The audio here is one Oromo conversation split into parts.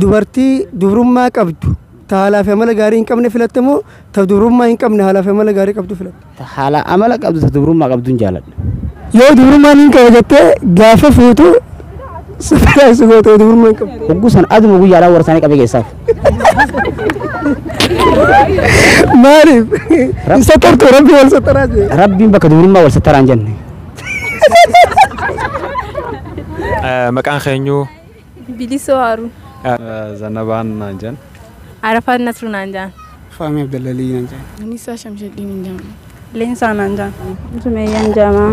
Dubartii dubrummaa qabdu ta haalaa fi amala gaarii hin qabne filatta moo ta dubrummaa hin qabne haalaa fi amala gaarii qabdu filatta? Ta haala amala qabdu ta dubrummaa qabduun jaaladha. Yoo dubrummaan hin qaba jettee gaafa fuutu surprise goota dubrummaa hin qabdu. Hogguu san aduma guyyaadhaan warra isaanii qabee geessaaf. Maaliif? Hin sattartu rabbi wal sattaraa jee. Rabbiin bakka dubrummaa wal sattaraan jenne. Maqaan keenyu? Bilisoo Haruun. Zanabaan naan jedhan. Arafaat Nasruu naan jedhan. Faamii Abdallalii naan jedhan. Muniisaa Shamsheddin hin jedhamu. Leensaa naan jedhan. Sumeeyyaan jedhama.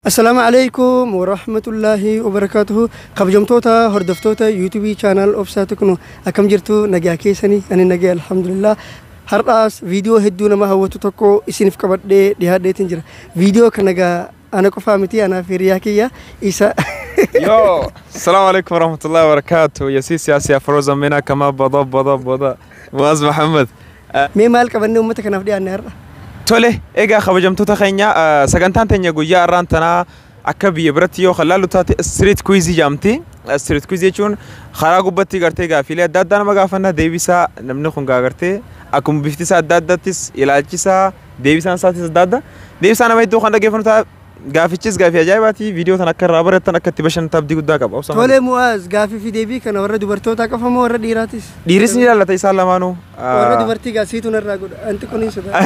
Assalaamu alaikum warahmatullaahi wabarakaatuhu. Kabajamtoota hordoftoota YouTube channel Obsaa Teknoo akkam jirtu nagaa keessanii? Ani nagaa alhamdulillah. Har'aas viidiyoo hedduu nama hawwatu tokko isiniif qabadhee dhiyaadheetiin jira. Viidiyoo kana egaa ana qofaa miti anaaf hiriyaa kiyya isa. Yo, السلام عليكم ورحمة الله وبركاته. يا سيسي يا سي فروزا منا كما بضا بضا بضا Muaz Muhammad. Mee maal qabannee uummata kanaaf dhiyaanne har'a? Tole, egaa kabajamtoota keenya sagantaan teenya guyyaa har'aan tanaa akka biyya biratti yoo kan taate street quiz jedhamti. Street quiz jechuun karaa gubbatti gartee gaafiilee adda addaa nama gaafanna deebisaa namni kun gartee akkuma bifti isaa adda addaattis ilaalchisaa deebisaan isaatis adda adda. Deebisaa nama hedduu kan dhaggeeffannu ta'a. Gaafichis gaafii ajaa'ibaati. Viidiyoo tan akka irraa barattan akka itti bashannantan abdii guddaa qaba. Tole Mu'aaz gaafii fi deebii kana warra dubartootaa qofa moo warra dhiiraatis? Dhiiris ni ilaallata isaan lamaanuu. Warra dubartii gaasiitu narraa godha. Anti kunis sodaa.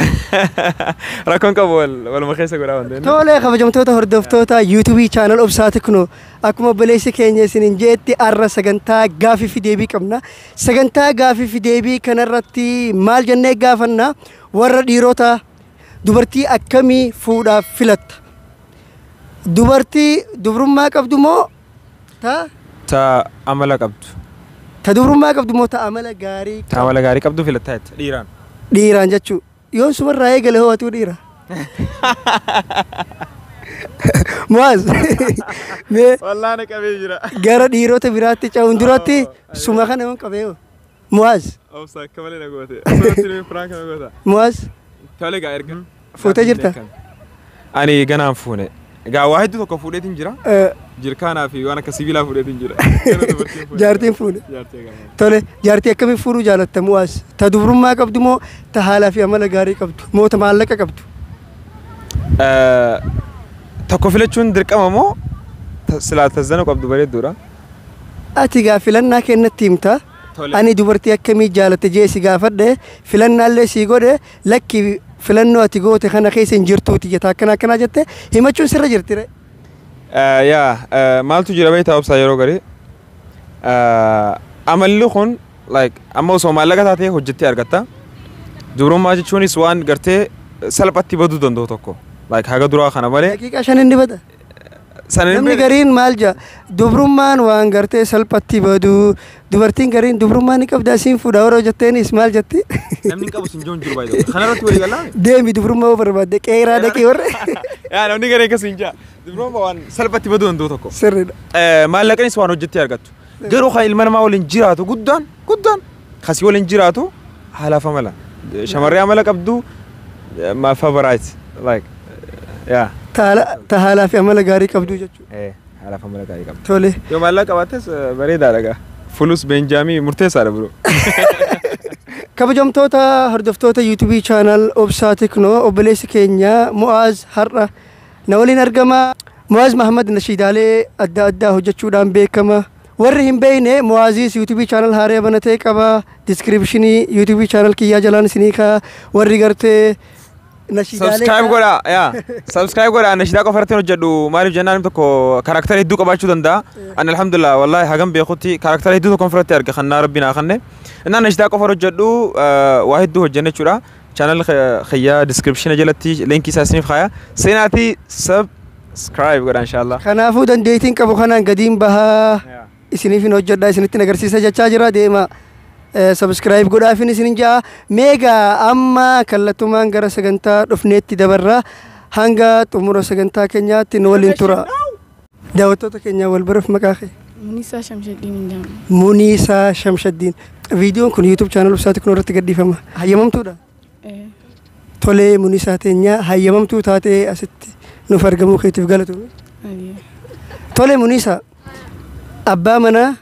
Rakkoon qabu waluma keessa godhaa waan ta'eef. Tole kabajamtoota hordoftoota YouTube channel Obsaa Teknoo akkuma obboleessi keenya isiniin jeetti har'a sagantaa gaafii fi deebii qabna. Sagantaa gaafii fi deebii kanarratti maal jennee gaafanna warra dhiirota dubartii akkamii fuudhaaf filatta? Dubartii dubrummaa qabdu moo ta Ta amala qabdu. Ta dubrummaa qabdu moo ta amala gaarii Ta amala gaarii qabdu filattaa jetta dhiiraan. Dhiiraan jechuu yoon sumarraa eegale hoo atuu dhiira. Mu'aaz mee Wallaana qabee jira. Gara dhiirota biraatti ce'uun duratti suma kana yoon qabee hoo Mu'aaz. Obsa akka malee na goote. Asirratti nuyi prank na goota. Mu'aaz. Tole egaa erga. Fuutee jirta? Ani ganaan fuune. Egaa waa hedduu tokko fuudheetiin jira. Jirkaanaa fi waan akka sibiilaa fuudheetiin jira. Jaartiin fuudhe. Tole jaartii akkamii fuudhuu jaalatta Mu'aaz? Ta dubrummaa qabdu moo ta haalaa fi amala gaarii qabdu moo ta maallaqa qabdu? Tokko filachuun dirqama moo silaa tazzana qabdu bareedduudha? Ati gaa filannaa kennatti himta. Ani dubartii akkamii jaalatte jee si gaafadhe filannaallee si godhe lakki filannoo ati goote kana keessa hin jirtuuti jetta akkana akkanaa jette himachuun sirra jirti re. Yaa maaltu jira beektaa Obsaa yeroo garii amalli kun like amma osoo maallaqa taatee hojjettee argatta. Dubrummaa jechuunis waan gartee salphatti baduu danda'u tokko. Like haga duraa kana malee. Daqiiqaa shan inni bada. Namni gariin maal jaa dubrummaan waan gartee salphatti baduu dubartiin gariin dubrummaa ni qabda asiin fuudha yeroo jetteenis maal jetti? Namni hin qabu sin jiru baay'ee. Kanarratti walii galaa? Deemi dubrummaa yoo barbaadde qeeraa dhaqii warra. Yaa namni gariin akkas hin jaa. Dubrummaa waan salphatti baduu danda'u tokko. Sirriidha. Maallaqnis waan hojjettee argattu. Garuu kan ilma namaa waliin jiraatu guddaan guddaan kasii waliin jiraatu haalaaf amala. Shamarree amala qabdu my favorite like yaa. Ta haalaa fi amala gaarii qabdu jechuudha. Haalaaf amala gaarii qabdu. Tole. Yoo maallaqa qabaattes bareedaadha gaa. Fulus Benjaamii murteessaadha biroo. Kabajamtoota hordoftoota YouTube channel Obsaa Teknoo obboleessi keenya Mu'aaz har'a na waliin argama. Mu'aaz Mahammad nashiidaalee adda addaa hojjechuudhaan beekama. Warri hin beekne Mu'aazis YouTube channel haaraa banatee qaba. Descriptionii YouTube channel kiyyaa jalaan isinii kaa warri gartee Subscribe godhaa yaa subscribe godhaa nashiidaa qofa irratti hojjedhu maaliif jennaan namni tokko karaktara hedduu qabaachuu danda'a. Ani alhamdulillah wallahi hagam beekutti karaktara hedduu tokko ofirratti arga kan naa rabbi naa kenne. Innaan nashiidaa qofa hojjedhu waa hedduu hojjenne jechuudha. Channel kiyyaa description jalatti linkii isaa isiniif kaaya. Seenaatii subscribe godhaa inshallah. Kanaafuu dandeettiin qabu kanaan gadiin bahaa isiniif hin hojjedha isinitti agarsiisa jechaa jira deema. Subscribe godhaafin isinin ja'a. Meegaa amma kallattumaan gara sagantaa dhufneetti dabarra hanga xumura sagantaa keenyaatti nu waliin tura. Daawwattoota keenya wal baruuf maqaa kee? Muniisaa Shamshaddiin hin jedhamu. Muniisaa Shamshaddiin. Viidiyoon kun YouTube channel Obsaa Teknoo irratti gadhiifama. Hayyamamtuudha? Tolee Muniisaa teenyaa hayyamamtuu taatee asitti nuuf argamuu keetiif galatoome. Tole Muniisaa, abbaa manaa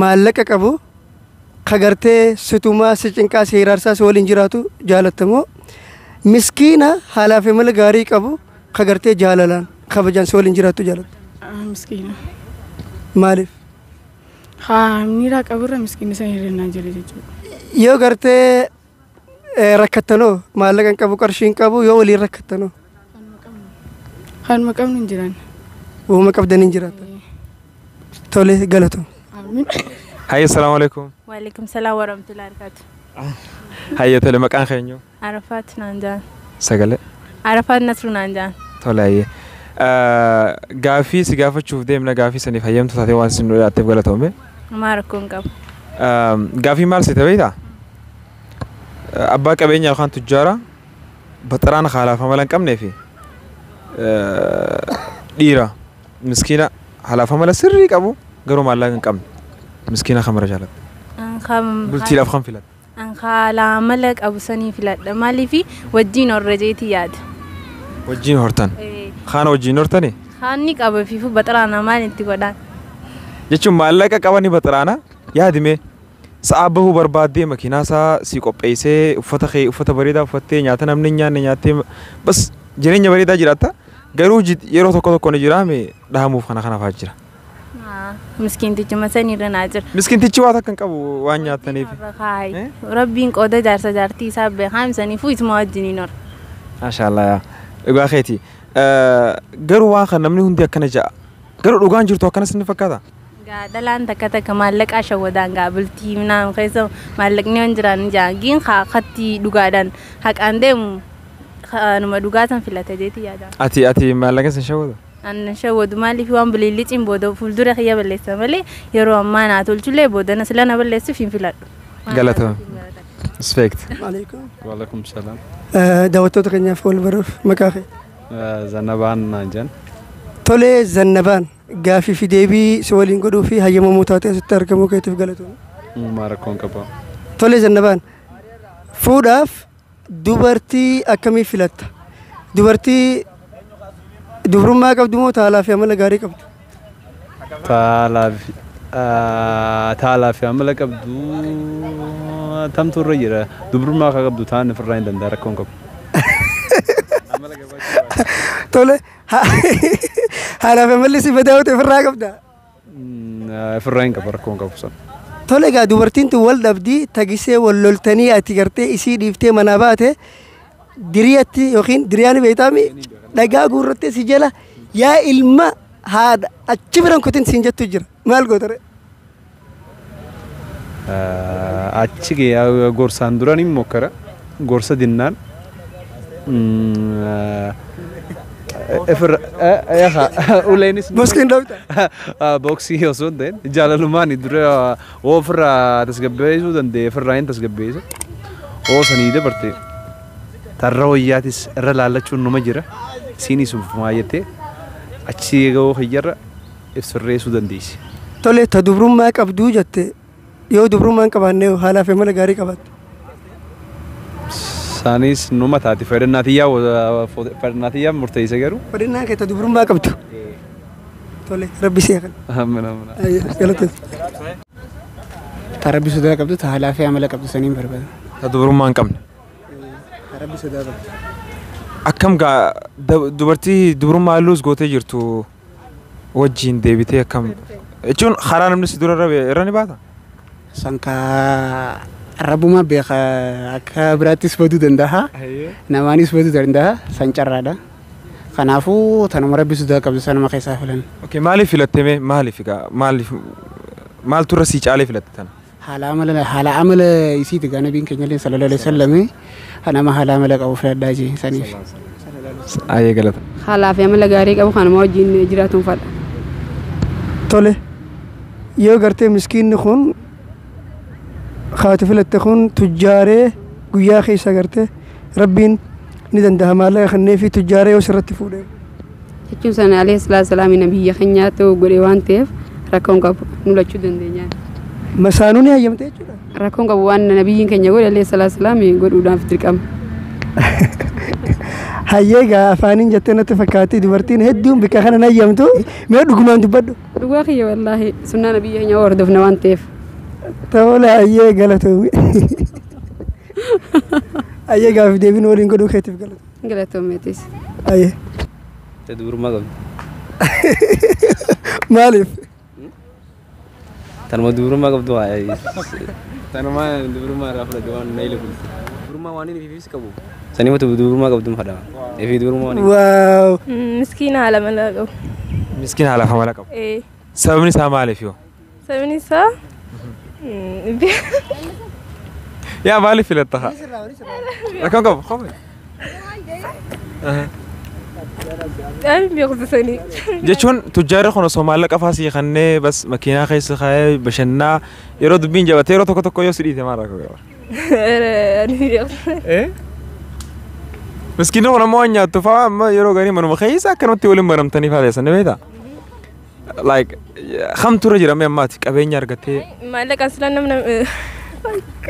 maallaqa qabu ka gartee situmaa si cinqaa si hiraarsaa si waliin jiraatu jaalattamoo miskiina haalaa fi mala gaarii qabu ka gartee jaalalaan kabajaan si waliin jiraatu jaalatta? Miskiina. Maaliif? Haa miira qaburra miskiina san hir'inaa jira jechuudha. Yoo gartee rakkattanoo maallaqa hin qabu qarshii hin qabu yoo waliin rakkattanoo? Kanuma qabnu hin jiran. Uuma qabdan hin jiraatan. Tole galatoom. Hayya, salaamu alaikum. Waalaikum salaam wa rahmatullahi wa barakatuh. Hayya, tole, maqaan keenyu? Arafaat naan jaan. Sagalee. Arafaat Nasruu naan jaan. Tole, hayyee. Gaaffii si gaafachuuf deemna, gaaffii saniif hayyamtu taatee waan isin nu dhiyaatteef galatoome. Homaa rakkoo hin qabu. Gaaffii maal si ta'e beektaa? Abbaa qabeenyaa yookaan tujjaara baxaraan haalaaf amala hin qabnee fi dhiira miskiina haalaaf amala sirrii qabu garuu maallaqa hin qabne miskiina kamara jaalatta? Bultiidhaaf kam filatta? An haala amala qabu sanii filadha. Maaliif wajjin horra jeetii yaada. Wajjin hortan? Kaana wajjin hortani? Kaanni qaba fiifu baxaraana maal itti godhaan? Jechuun maallaqa qabanii baxaraana yaadime sa'a bahuu barbaaddee makiinaa isaa si qopheessee uffata kee uffata bareedaa uffattee nyaata namni hin nyaanne nyaattee bas jireenya bareedaa jiraatta. Garuu yeroo tokko tokko ni jiraame dhahamuuf kana kana fa'aa jira. Miskiintichuma sanirra naa jira. Miskiintichi waa takka hin qabu waan nyaataniif. Rabbiin qooda jaarsa jaartii isaa beekaa saniifuu isuma wajjiniin hora. Maashaallah yaa dhugaa keeti. Garuu waan kana namni hundi akkana ja'a. Garuu dhugaan jirtu akkanas ni fakkaata. Gaa dhalaan takka takka maallaqa shawwadaan gaa bultii naam keessa maallaqni waan jiraan ja'a. Giin katti dhugaadhaan haqaan deemu numa dhugaa san filata jeeti yaada. Ati maallaqa sin shawwada? An shawwadu maaliif waan bililliiciin booda fuuldura kiyya balleessa malee yeroo ammaa naa tolchullee booda na sila na balleessuuf hin filadhu. Galatoom. Respect. Alaikum. Waalaikum salaam. Daawwattoota keenyaaf wal baruuf maqaa kee? Zannabaan naan jedhan. Tolee Zannabaan, gaaffii fi deebii si waliin godhuu fi hayyamamuu taatee asitti argamuu keetiif galatoom. Uumaa rakkoon qaba. Tolee Zannabaan, fuudhaaf dubartii akkamii filatta? Dubartii dubrummaa qabdu moo taalaa fi amala gaarii qabdu? Taalaa fi amala qabdu tamtu irra jira. Dubrummaa akka qabdu taan ofirraa hin danda'a rakkoon qabu. Tole haalaa fi amalli si badaa ta'e ofirraa qabda? Ofirraa hin qabu rakkoon qabu sana. Tole egaa dubartiin tun wal dhabdii tagisee wal loltanii ati gartee isii dhiiftee manaa baate diriyatti yookiin diriyaan beektaami dhagaa guurrattee si jala yaa ilma haadha achi biraan kutin siin jettu jira maal gootare? Achi gorsaan duraan hin mokkara gorsa dinnaan uleenis Boskiin dhoofta? Boksii osoo hin ta'in jaalalumaan dura ofirraa tasgabbeessuu danda'e ofirraa hin tasgabbeessa. Oo sanii dabarte tarra wayyaatis irra laallachuun numa jira. Isiinis ufumaa jettee achi gahuu hiyyarra ibsirreessuu dandeessi. Tole ta dubrummaa qabduu jette yoo dubrummaa hin qabaanne haalaa fi mala gaarii qabaatte. Isaanis numa taati fedhannaa murteessa garuu. Fedhannaa kee ta dubrummaa qabdu. Tole rabbi si eegan. Amiin amiin. Galatoom. Ta rabbi sodaa qabdu ta haalaa fi amala qabdu saniin barbaada. Ta dubrummaa hin qabne. Ta rabbi sodaa qabdu. Akkam gaa dubartii dubrummaa luus gootee jirtu wajjin deebitee akkam jechuun karaa namni si dura irra ni baata? Sankaa rabbuma beeka akka biraattis baduu danda'a. Namaanis baduu danda'a. San carraadha. Kanaafuu tanuma rabbi sodaa qabdu sanuma keessaa filan. Okay, maaliif filatte mee maaliif egaa maaliif maaltu irra sii caalee filatte tana? Haala amala isiiti gaa nabiin keenya illee sallallahu alaihi wasallam nama haala amala qabu filadhaa jee saniif. Ayyee galata. Haalaa fi amala gaarii qabu kanuma wajjin jiraatuun fadha. Tole yoo gartee miskiinni kun haati filatte kun tujjaaree guyyaa keessa gartee rabbiin ni danda'a maallaqa kennee fi tujjaaree yoo sirratti fuudhee. Jechuun sana alayhi salaatu salaam biyya keenyaatti godhe waan ta'eef rakkoon qabu nu lachuu dandeenya. Masaanuu ni hayyamte jechuudha. Rakkoon qabu waan nabiyyiin keenya godhe alayhi salaatu salaam godhuudhaaf dirqama. Hayyee gaa afaaniin jettee natti fakkaatti dubartiin hedduun bikka kana nayyamtu mee dhugumaan dubbadhu. Dhugaa kiyya wallaahi sunnaa nabiyya keenya hordofna waan ta'eef. Tola hayyee galatoomi. Hayyee gaaffii deebiin waliin godhuu keetiif galatoomi. Galatoomeetis. Hayyee. Dubrummaa qabdu. Maaliif? Tanuma dubrummaa qabdu haa. Tanuma dubrummaa irraa fudhate waan na ila bulti. Dubrummaa waan inni ifis qabu. Saniifatu dubrummaa qabdu fadha. Ifii dubrummaa waan. Waaw. Miskiina haala mala qabu. Miskiina haala mala qabu. Ee. Sababni isaa maaliif yoo? Sababni isaa Yaa maaliif filatta haa? Rakkoon qabu qofa. Ani beeksisanii. Jechuun tujjaarri kun osoo maallaqa fa'aa sii kennee bas makiinaa keessa kaa'ee bashannaa yeroo dubbiin jabatee yeroo tokko tokko yoo si dhiite maal rakkoo qaba? Ani beeksisa. Miskiinni kun ammoo waan nyaattu fa'aa amma yeroo garii manuma keessa akkanumatti waliin baramtanii fa'aa teessan ni beektaa? Like kamtu irra jira mee ammaati qabeenya argattee Maallaqa silaa namna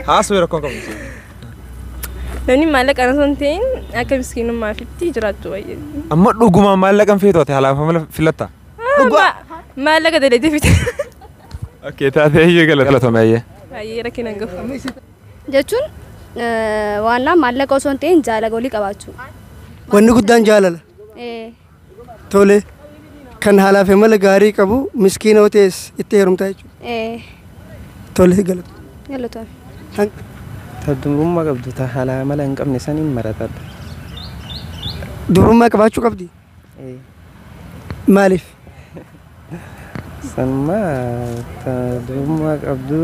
haasoo rakkoon qabu. Namni maallaqa osoo hin ta'in akka miskiinummaa jiraachuu baay'ee. Amma dhugumaan maallaqa hin feetu ati haalaaf amala filatta? Maallaqa dalagatee fite. Okay taatee iyyuu galatoomi ayyee. Baay'ee rakkina hin qabu. Jechuun waannaa maallaqa osoo hin ta'in jaalala walii qabaachuu. Wanni guddaan jaalala. Tole kan haalaaf amala gaarii qabu miskiina yoo ta'es itti heerumtaa jechuudha. Tole galatoomi. Galatoomi. Ta dubrummaa qabdu ta haala amala hin qabne saniin maratadha. Dubrummaa qabaachuu qabdi? Maaliif? Sanuma ta dubrummaa qabdu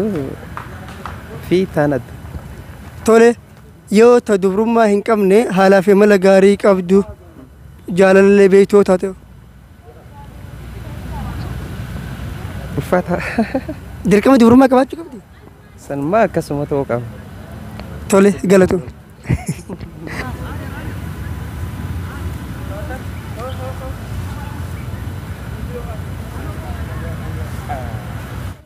fi taan adda. Tole yoo ta dubrummaa hin qabne haalaa fi amala gaarii qabdu jaalalallee beektuu taate. Uffata. Dirqama dubrummaa qabaachuu qabdi? Sanuma akkasuma ta'uu qaba. Tole galatoomi.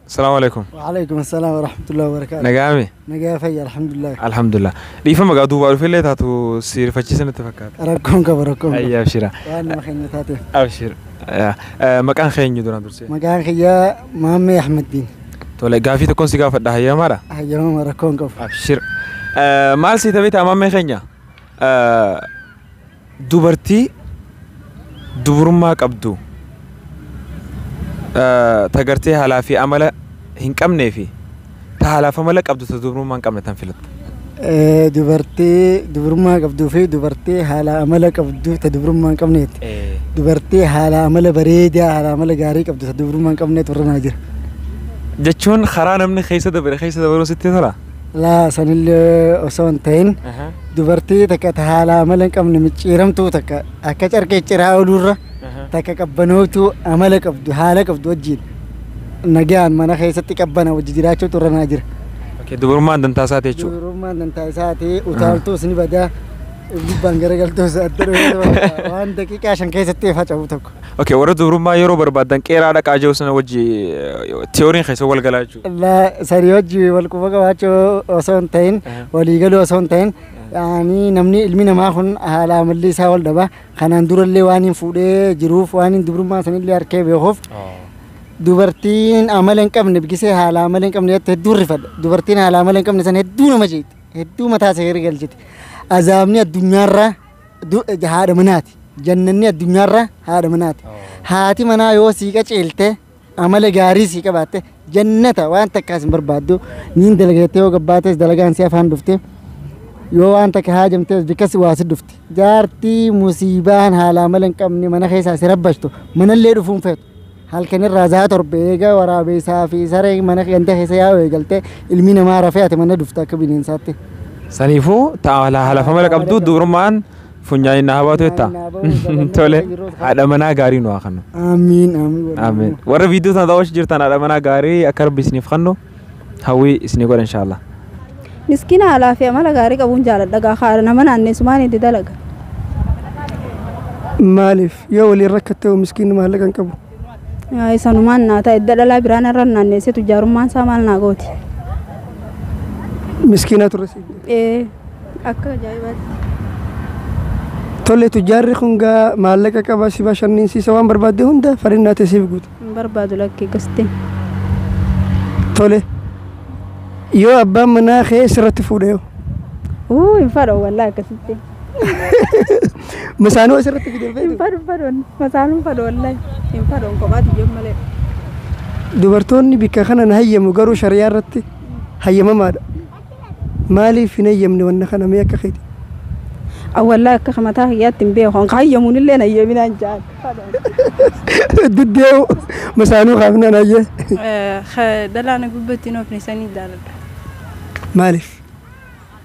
Salaamu alaikum. وعليكم السلام ورحمة الله وبركاته. Nagaame. نجا فيا الحمد لله. Alhamdulillah. Dhiifama gaa duubaa dhufeellee taatu si rifachiisa natti fakkaata. Rakkoon qaba rakkoon qaba. Ayyaa abshira. Waan nama keenya taate. Abshir. Maqaan keenya duraan dursee. Maqaan kiyyaa Maammee Ahmed Diin. Tole gaafii tokkoon si gaafadha hayyamaadha. Hayyamama rakkoon qabu. Abshir. Maal si ta'e maammee keenya? Dubartii dubrummaa qabdu tagartee haalaa fi amala hin qabnee fi ta haalaaf amala qabdu ta dubrummaa hin qabne tan filatta. Dubartii dubrummaa qabduu fi dubartii haala amala qabdu ta dubrummaa hin qabneeti. Dubartii haala amala bareedaa haala amala gaarii qabdu ta dubrummaa hin qabneetu irra naa jira. Jechuun karaa namni keessa dabare keessa dabaruu sitti tola? Laa sanillee osoo hin ta'in dubartii takka ta haala amala hin qabne micciiramtuu takka akka carqee ciraa ooluurra takka qabbanootuu amala qabdu haala qabdu wajjin nagaan mana keessatti qabbana wajji jiraachuutu irra naa jira. Okay, dubrummaan dantaa isaati jechuudha. Dubrummaan dantaa isaati utaaltuus ni badaa gubbaan garagaltuus adda dhufee waan daqiiqaa 5 keessatti faca'u tokko. Okay, warra dubrummaa yeroo barbaadan qeeraa dhaqaa jiru sana wajji tiyooriin keessa wal galaa jechuudha. Laa sanii wajji wal quba qabaachuu osoo hin ta'in waliigaluu osoo hin ta'in yaani namni ilmi namaa kun haala amalli isaa wal dhaba kanaan durallee waan hin fuudhee jiruuf waan hin dubrummaa sanillee harkee beekuuf dubartiin amala hin qabne biqisee haala amala hin qabne jette hedduu rifadha. Dubartiin haala amala hin qabne sana hedduu nama jeetti hedduu mataa ishee galchiti. Azaabni addunyaarraa haadha manaati. Jannanni addunyaarraa haadha manaati. Haati manaa yoo sii qaceelte amala gaarii sii qabaatte jannata waan takkaas hin barbaaddu niin dalagattee yoo gabbaates dalagaan si afaan dhufte yoo waan takka haajamtes bikkas waa si dhufte. Jaartii musiibaan haala amala hin qabne mana keessaa si rabbashtu manallee dhufuun feetu. Halkan irraa za'a torba eega waraabeessaa fi saree mana ganda keessa yaa'u eegalte ilmi namaa rafee ati mana dhufte akka bineensaatti. Saniifuu haala amala qabdu dubrummaan funyaaniin na habaatu jetta. Tole haadha manaa gaarii nu haa kennu. Amiin amiin. Amiin. Warra viidiyoo sana daawwachuu jirtan haadha manaa gaarii akka rabbi isiniif kennu hawwii isinii godha inshaallah. Miskiina haalaa fi amala gaarii qabuun jaaladha gaa haadha nama naanneessumaan itti dalaga. Maaliif yoo waliin rakkatte miskiinni maallaqa hin qabu? Sanumaan naa ta'e edda dhalaa biraan irra naanneessee tujjaarummaan isaa maal naa gooti. Miskiina turre si? Akka ajaa'ibaatti. Tole tujjaarri kun gaa maallaqa qaba si bashannansiisa waan barbaadde hunda farinnaa ta'e siif guuta. Hin barbaadu lakkee akkasitti. Tole yoo abbaan manaa kee sirratti fuudhe yoo? Uu hin fadhu wallaahi akkasitti. Masaanuu asirratti fide hin Hin feetu? fadhu hin fadhu masaanuu hin fadhu wallaahi hin fadhu kophaati iyyuu malee. Dubartoonni bikka kana na hayyamu garuu shari'aa irratti hayyamamaadha. Maaliif hin hayyamne wanna kana mee akka keeti? Wallaahi akka mataa kiyyaatti hin beeku kan hayyamuun illee na hayyaminaan jaan. Duddeewu masaanuu kaafnaan hayyee. Dhalaana gubbatti hin oofne sanii jaaladha. Maaliif?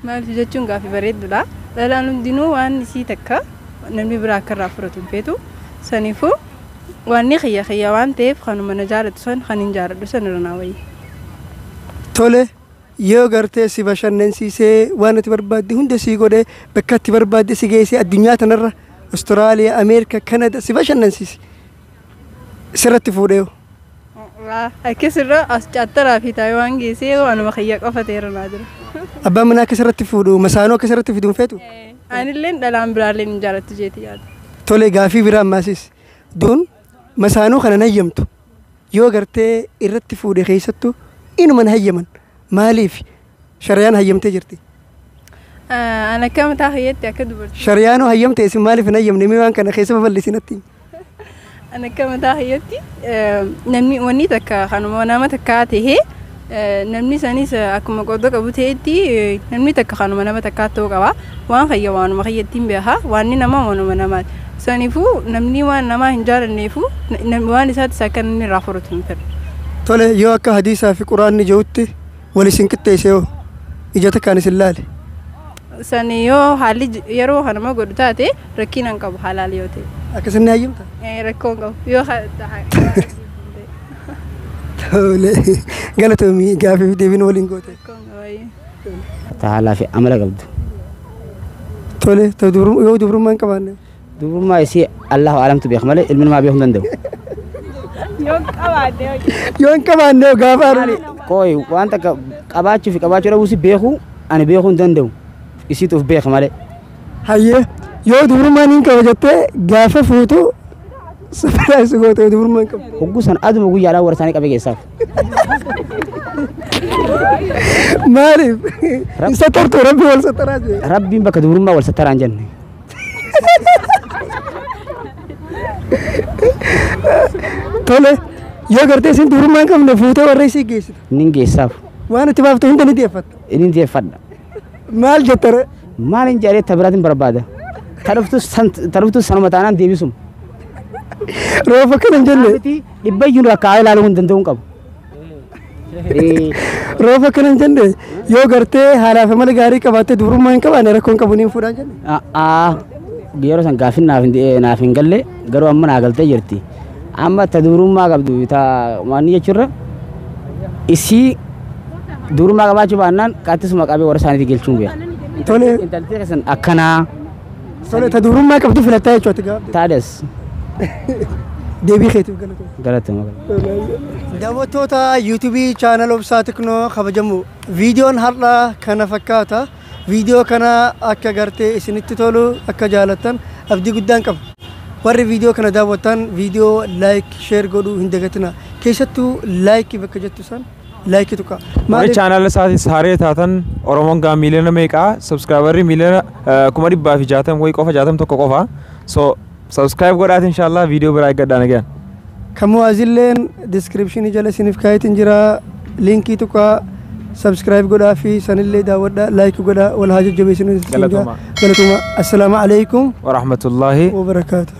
Maaliif jechuun gaaffii bareedduudha. Dhalaan hundinuu waan isii takka namni biraa akka irraa fudhatu hin feetu. Saniifuu wanni xiyya xiyya waan ta'eef kanuma na jaalatu san kan hin jaaladhu san irra naa wayya. Tole yoo gartee si bashannansiisee waan ati barbaadde hunda sii godhee bakka itti barbaadde si geessee addunyaa tanarra Awustiraaliyaa, Ameerika, Kanada si bashannansiise sirratti fuudhee hoo? Akkasirra as caattaraa fi Taayiwaan geessee waanuma xiyya qofa ta'e naa jira. Abbaan manaa akka sirratti fuudhu masaanuu akka sirratti fidu hin feetu? Anilleen dhalaan biraalleen hin jaalattu jeeti yaada. Tole gaafii biraa ammaasis duun masaanuu kana hayyamtu yoo gartee irratti fuudhe keessattuu inuma hin hayyaman maaliif shariyaan hayyamtee jirti? An akka mataa kiyyaatti akka dubartii. Shariyaanoo hayyamte isin maaliif hin hayyamne mee waan kana keessa babal'isinatti? An akka mataa kiyyaatti namni wanni takka kanuma nama takkaa tahee namni sanis akkuma qooda qabu ta'etti namni takka kanuma nama takkaa ta'uu qaba. Waan kiyya waanuma kiyyatti hin beeka waanni namaa waanuma namaati. Saniifuu namni waan namaa hin jaalanneefu waan isaattis akka inni irraa fudhatu hin fedhu. Tole yoo akka hadiisaa fi quraanni jirutti wal isin qixxeesse hoo ija takkaan isin laale? Sani yoo haalli yeroo kanuma godhu taate rakkina hin qabu halaal yoo ta'e. Akkasinni hayyamta? Rakkoo hin qabu yoo Tole galatoomii gaafii fi deebiin waliin goote. Ta haalaa fi amala qabdu. Tole yoo dubrummaa hin qabaanne? Dubrummaa isii Allahu alamtu beeka malee ilmi namaa beekuu hin danda'u. Yoo qabaanne Yoo hin qabaanne gaafa haruun. Kooyi waan takka qabaachuu fi qabaachuu dhabuus beekuu ani beekuu hin danda'u. Isiitu of beeka malee. Hayyee yoo dubrummaan hin qaba jettee gaafa fuutu surprise goote yoo dubrummaa hin qabu. Hogguu san aduma guyyaadhaan warra isaanii qabee geessaaf. Maaliif? Hin sattartu rabbi wal sattaraa jee. Rabbiin bakka dubrummaa wal sattaraa hin jenne. Tole yoo gartee isin dubrummaa hin qabne fuutee warra isii geessita. Nin geessaaf. Waan itti baaftu hunda ni deeffatta. Inni deeffadha. Maal jettare? Maal hin jedhee ta biraatiin barbaada. Ta dhuftus sanuma taanaan deebisuma. Roofa kana hin jenne. Dhibba iyyuu rakkaa'ee ilaaluu hin danda'u hin qabu. Roofa kana hin jenne yoo gartee haalaa fi amala gaarii qabaattee dubrummaa hin qabaanne rakkoo hin qabu ni fuudhaan jenne. Yeroo san gaaffiin naaf hin galle garuu amma naa galtee jirti. Amma ta dubrummaa qabdu ta waan jechuurra isii dubrummaa qabaachuu baannaan qaattisuma qabee warra isaaniitti galchuun beeka. Tole. Intalti keessan akkanaa. Tole ta dubrummaa qabdu filattaa jechuudha gaafte. Taades. Deebii keetiif galatoomi. Galatoomi. Daawwattoota yuutuubii chaanal Obsaa Teknoo kabajamu viidiyoon har'aa kana fakkaata. Viidiyoo kana akka gartee isinitti tolu akka jaalattan abdii guddaan qaba. Warri viidiyoo kana daawwattan viidiyoo laayik sheer godhuu hin dagatina. Keessattuu laayikii bakka jettu san laayikii tuqa. Warri chaanala isaatis haaree taatan Oromoon gaa miiliyoona meeqaa subscriberii miiliyoona 160,000 wayii qofa 61 qofa. So subscribe godhaati inshallah viidiyoo biraa eeggadhaa nagaan. Kan muwaazilleen diskiripshinii jala isiniif kaayetiin jira liinkii tuqaa subscribe godhaa fi sanillee daawwadhaa laayikii godhaa wal haa jajjabeessinu. Galatoomaa. Galatoomaa. Assalaamu alaikum Wa rahmatullahi wa barakaatuh.